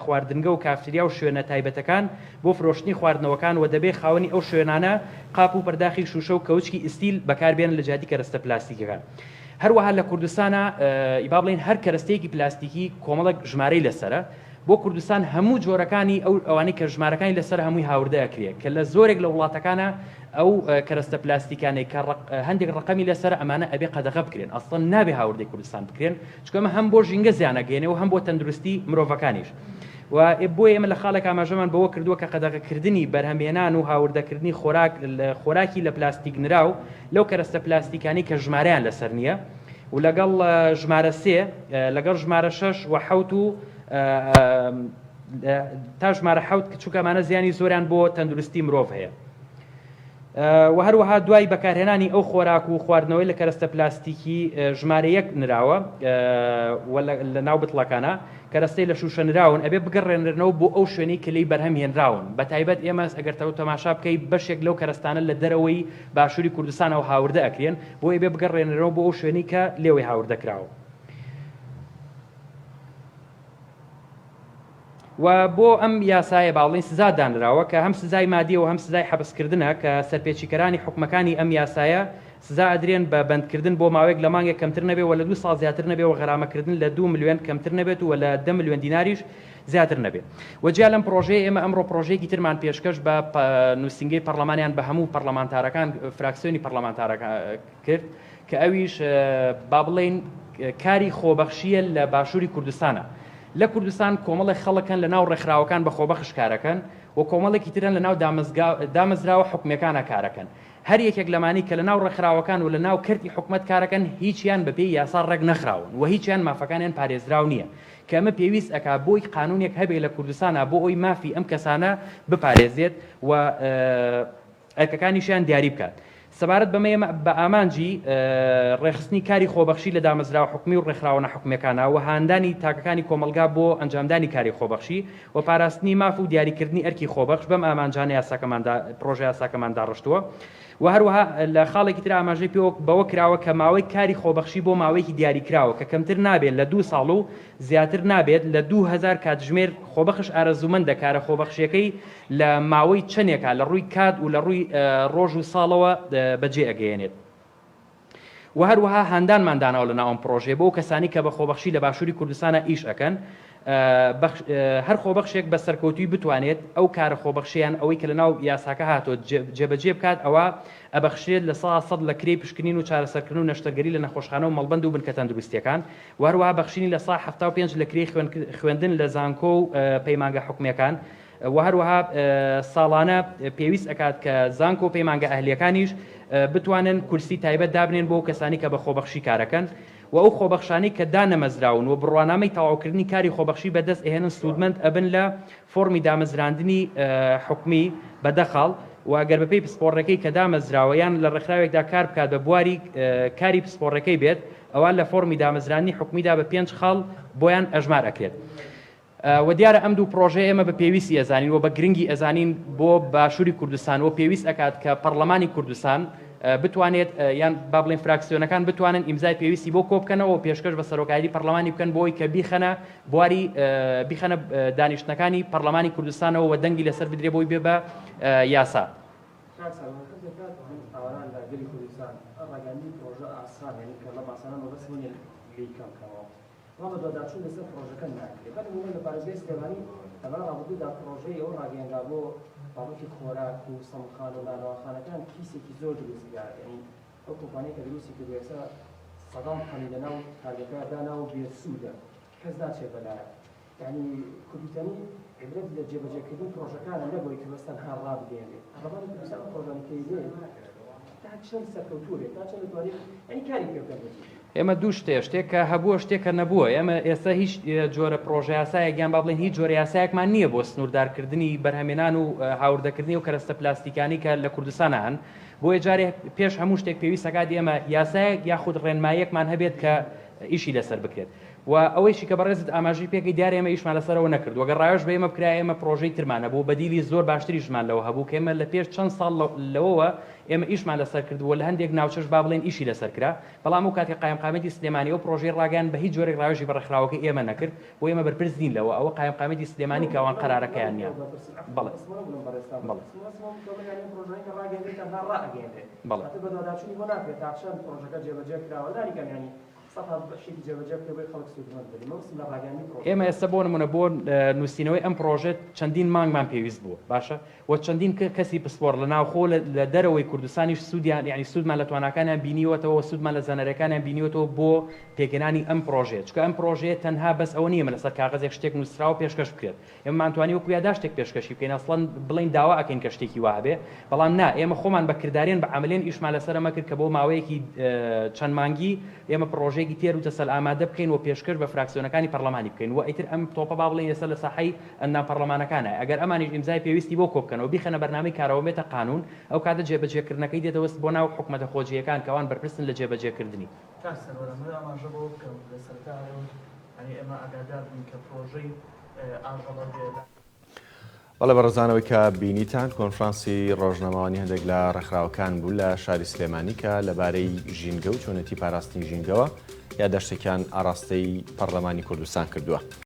خواردنگە و کافتریا و شوێنە تایبەتەکان بۆ فرۆشتنی خواردنەوەکان و دەبێ خاوەنی ئەو شوێنانە قاپ و پەرداخی شوشە و کەوچکی ئیستیل بەکار بێنن لە جیاتی کەرەستە پلاستیکەکان. هەروەها لە کوردستانا با بڵێین هەر کەرەستەیەکی پلاستیکی کۆمەڵێک ژمارەی لەسەرە بۆ کوردستان هەموو جۆرەکانی ئەو ئەوانەی کە ژمارەکانی لەسەرە هەمووی هاوردە ئەکرێ کە لە زۆرێک لە وڵاتەکانا ئەو کەرەستە پلاستیکانەی کە هەندێک ڕەقەمی لەسەرە ئەمانە ئەبێ قەدەغە بکرێن ئەسڵەن نابێ هاوردەی کوردستان بکرێن چونکە ئەمە هەم بۆ ژینگە زیان ئەگەیەنێ و هەم بۆ تەندروستی مرۆڤەکانیش و بۆیە ئێمە لە خاڵێک ئاماژەمان بەوە کردووە کە قەدەغەکردنی بەرهەمهێنان و هاوردەکردنی خۆراک خۆراکی لە پلاستیک نراو لەو کەرەستە پلاستیکانەی کە ژمارەیان لەسەر نییە و لەگەڵ ژمارە سێ لەگەڵ ژمارە شەش و حەوت و تا ژمارە حەوت کە چونکە ئەمانە زیانی زۆریان بۆ تەندروستی مرۆڤ هەیە. و هەروەها دوای بەکارهێنانی ئەو خۆراک و خواردنەوەی لە کەرەستە پلاستیکی ژمارە یەک نراوە و لە ناو بتڵەکانە کەرەستەی لە شوشە نراون ئەبێ بگەڕێنرنەوە بۆ ئەو شوێنەی کە لێی بەرهەم هێنراون بە تایبەت ئێمە ئەگەر تەو تەماشا بکەی بەشێک لەو کەرەستانە لە دەرەوەی باشووری کوردستانەوە هاوردە ئەکرێن بۆیە بێ بگەڕێنرەوە بۆ ئەو شوێنەی کە لێوەی هاوردە کراوە. و بۆ ئەم یاسایە با بڵێین سزا دانراوە کە هەم سزای مادیە و هەم سزای حەبسکردنە کە سەرپێچیکەرانی حوکمەکانی ئەم یاسایە سزا ئەدرێن بە بەندکردن بۆ ماوەیەک لە مانگێک کەمتر نەبێ و لە دوو ساڵ زیاتر نەبێ و غەرامەکردن لە دوو ملیۆن کەمتر نەبێت و لە دە ملیۆن دیناریش زیاتر نەبێ و جیا لەم پڕۆژەیە ئێمە ئەمڕۆ پڕۆژەیەکی ترمان پێشکەش بە نووسینگەی پەڕلەمانیان بە هەموو پەڕلەمانتارەکان فراکسیۆنی پەڕلەمانتارەکان کرد کە ئەویش با بڵێین کاری خۆبەخشییە لە باشووری کوردستانە. لە کوردستان کۆمەڵێک خەڵک هەن لە ناو ڕێکخراوەکان بە خۆبەخش کارەکەن و کۆمەڵێکی تر هەن لە ناو دامەزراوە حکومییەکانا کارەکەن. هەر یەکێک لەمانەی کە لە ناو ڕێکخراوەکان و لە ناو کەرتی حکومەت کارەکەن هیچیان بە پێی یاسا ڕێک نەخراون و هیچیان مافەکانیان پارێزراو نییە کە ئەمە پێویست ئەکا بۆی قانوونێک هەبێ لە کوردستانا بۆ ئەوی مافی ئەم کەسانە بپارێزێت و ئەرکەکانیشیان دیاری بکات. سەبارەت بەمە ئێمە بە ئامانجی ڕێکخستنی کاری خۆبەخشی لە دامەزراوە حکومی و ڕێکخراوە ناحکومییەکانا و هاندانی تاکەکانی کۆمەڵگا بۆ ئەنجامدانی کاری خۆبەخشی و پاراستنی ماف و دیاریکردنی ئەرکی خۆبەخش بەم ئامانجانە یاساکەمان پڕۆژە یاساکەمان داڕشتووە و هەروەها لە خاڵێکی تر ئاماژەی پێوە بەوە کراوە کە ماوەی کاری خۆبەخشی بۆ ماوەیەکی دیاریکراوە کە کەمتر نابێت لە دوو ساڵ و زیاتر نابێت لە 2000 کاتژمێر خۆبەخش ئارەزوومەندە کارە خۆبەخشیەکەی لە ماوەی چەنێکا لە ڕووی کات و لە ڕووی ڕۆژ و ساڵەوە بەجێ ئەگەیەنێت. وە هەروەها هاندانمان داناوە لە ناو ئەم پڕۆژەیە بۆ ئەو کەسانەی کە بە خۆبەخشی لە باشووری کوردستانا ئیش ئەکەن هەر خۆبەخشێک بە سەرکەوتووی بتوانێت ئەو کارە خۆبەخشیان ئەوەی کە لە ناو یاساکە هاتۆ جێبەجێ بکات ئەوە ئەبەخشرێت 100% لە کرێی پشکنین و چارەسەرکردن و نەشتەرگەری لە نەخۆشخانە و مەڵبەند و بنکە تەندروستیەکان و هەروەها بەخشینی 75% لە کرێی خوێندن لە زانکۆ و پەیمانگە حکومیەکان وە هەروەها ساڵانە پێویست ئەکات کە زانکۆ و پەیمانگە ئەهلیەکانیش بتوانن کورسی تایبەت دابنێن بۆ کەسانی کە بە خۆبەخشی کارەکەن و ئەو خۆبەخشانەی کە دانەمەزراون و بڕوانامەی تەواوکردنی کاری خۆبەخشی بەدەست ئەهێنن سوودمەند ئەبن لە فۆڕمی دامەزراندنی حکومی بە دە خاڵ و گەر بەپێی پسپۆڕەکەی کە دامەزراوە یان لە ڕێکخراوێکدا کار بکات بە بواری کاری پسپۆڕەکەی بێت ئەوا لە فۆڕمی دامەزراندنی حکومیدا بە پێنج خاڵ بۆیان ئەژمار ئەکرێت. وە دیارە ئەم دوو پڕۆژەیە ئێمە بە پێویستی ئەزانین و بە گرنگی ئەزانین بۆ باشووری کوردستان و پێویست ئەکات کە پەڕلەمانی کوردستان بتوانێت یان با بڵێین فراکسیۆنەکان بتوانن ئیمزای پێویستی بۆ کۆبکەنەوە و پێشکەش بە سەرۆکایەتی پەڕلەمانی بکەن بۆی کە بیخەنە بواری بیخەنە دانیشتنەکانی پەڕلەمانی کوردستانەوە و دەنگی لەسەر بدرێ بۆی بێ بە یاسا. کاک سامان هەندێک کات ئاواران لە گەلی کوردستان ڕاگەیاندنی پڕۆژە ئاسان یانی کە لەم ئاسانە مەبەست نییە لێی کەم کەمەوە بەڵام بەدواداچوون لەسەر پڕۆژەکە ناکرێت. بە نموونە لە پارێزگای سلێمانی لە ماوەی ڕابردوودا پڕۆژەی ئەوە ڕاگەیەنرا بۆ بابەتی خۆراک و سەمونخانە و نانەواخانەکان کیسێکی زۆر دروست کرا، یانی ئەو کۆمپانیای کە دروستی کردووە ئێستا سەدان تەنی لەناو کارگەکە داناوە و بێسوودە، کەس ناچێت بەلایە. یانی کوردیتەنی عیبرەت لە جێبەجێکردنی پڕۆژەکانە نەک ئەوەی کە بەس تەنها ڕابگەیەنرێت. پەرلەمانی کوردستان ئەو پڕۆژانەی کە دێت تا چەند سەرکەوتوو بێت، تا چەند دەتوانێت یانی کاری پێ بکات بە جدی. ئێمە دوو شتێ، شتێک کە هەبووە، شتێک کە نەبووە. ئێمە ئێستا هیچ جۆرە پڕۆژەیاسایەک یان با بڵێین هیچ جۆرە یاسایەکمان نییە بۆ سنووردارکردنی بەرهەمێنان و هاوردەکردنی ئەو کەرەستە پلاستیکانەی کە لە کوردستانا هەن. بۆیە جارێ پێش هەموو شتێک پێویست ئەکات ئێمە یاسایەک یاخود ڕێنماییەکمان هەبێت کە ئیشی لەسەر بکرێت. و ئەوەیشی کە بەڕێزت ئاماژەی پێکەی دیارە ئێمە ئیشمان لەسەرەوە نەکردووە گەر ڕاوێژ بە ئێمە بکرایە ئێمە پڕۆژەی ترمان هەبوو بەدیلی زۆر باشتریشمان لەوە هەبوو کە ئێمە لە پێش چەند ساڵ لەوەوە ئێمە ئیشمان لەسەر کردووە لە هەندێک ناوچەش با بڵێین ئیشی لەسەر کرا بەڵام ئەو کاتی قایمقامیەتی سلێمانی ئەو پڕۆژەی ڕاگەیاند بە هیچ جۆرێک ڕاوێژی بە ڕێکخراوەکەی ئێمە نەکرد بۆ ئێمە بەرپرس نین لەوە ئەوە قایمقامیەتی سلێمانی کە ئەوان قەرارەکەیان نیە بەڵێ بەڵێ بەڵێ. ئێمە ئێستا بۆ نمونە بۆ نووسینەوەی ئەم پڕۆژە چەندین مانگمان پێویست بووە باشە و چەندین کەسی پسپۆڕ لە ناوخۆ لە دەرەوەی کوردستانیش سوودیان یعنی سوودمان لە تواناکانیان بینیوەتەوە سوودمان لە زانەرەکانیان بینیوەتەوە بۆ پێکهێنانی ئەم پڕۆژەیە چونکە ئەم پڕۆژەیە تەنها بەس ئەوە نییە لەسەر کاغەزێک شتێک نووسراوە پێشکەش بکرێت ئێمەمان توانی وەکو یاداشتێک پێشکەشی بکەین ئەسڵەن بڵێین داوا ئەکەین کە شتێکی وا هەبێ بەڵام نا ئێمە خۆمان بە کردارێن بە عەمەلێن ئیشمان لەسەر ئەمە کرد کە بۆ ماوەیەکی چەند مانگی ئێمە پڕۆژەیەکی تێر و تەسەل ئامادە بکەین و پێشکەش بە فراکسیۆنەکانی پەڕلەمانی بکەین و ئیتر ئەم تۆپە با بڵێین ئێستا لە ساحەی ئەندام پەڕلەمانەکانە ئەگەر ئەمانیش ئیمزای پێویستی بۆ کۆبکەنەوە بیخەنە بەرنامەی کارەوە بێتە قانوون ئەو کاتە جێبەجێکردنەکەی دێتەوە بۆ ناو حکومەتە خۆجێیەکان کە ئەوان بەرپرسن لە جێبەجێکردنی. کاک سەروەر ئەمەوێ ئاماژە بەوە بکەم لە سەرەتاوە یانی ئێمە ئاگادار بووین کە پرۆژەی ئاژەڵە بێ لە. بەڵێ بەڕێزان ئەوەی کە بینیتان کۆنفرانسی ڕۆژنامەوانی هەندێک لە ڕێکخراوەکان بوو لە شاری سلێمانی کە لەبارەی ژینگە و چۆنێتی پاراستنی ژینگەوە یاداشتێکیان ئاڕاستەی پەڕلەمانی کوردستان کردووە.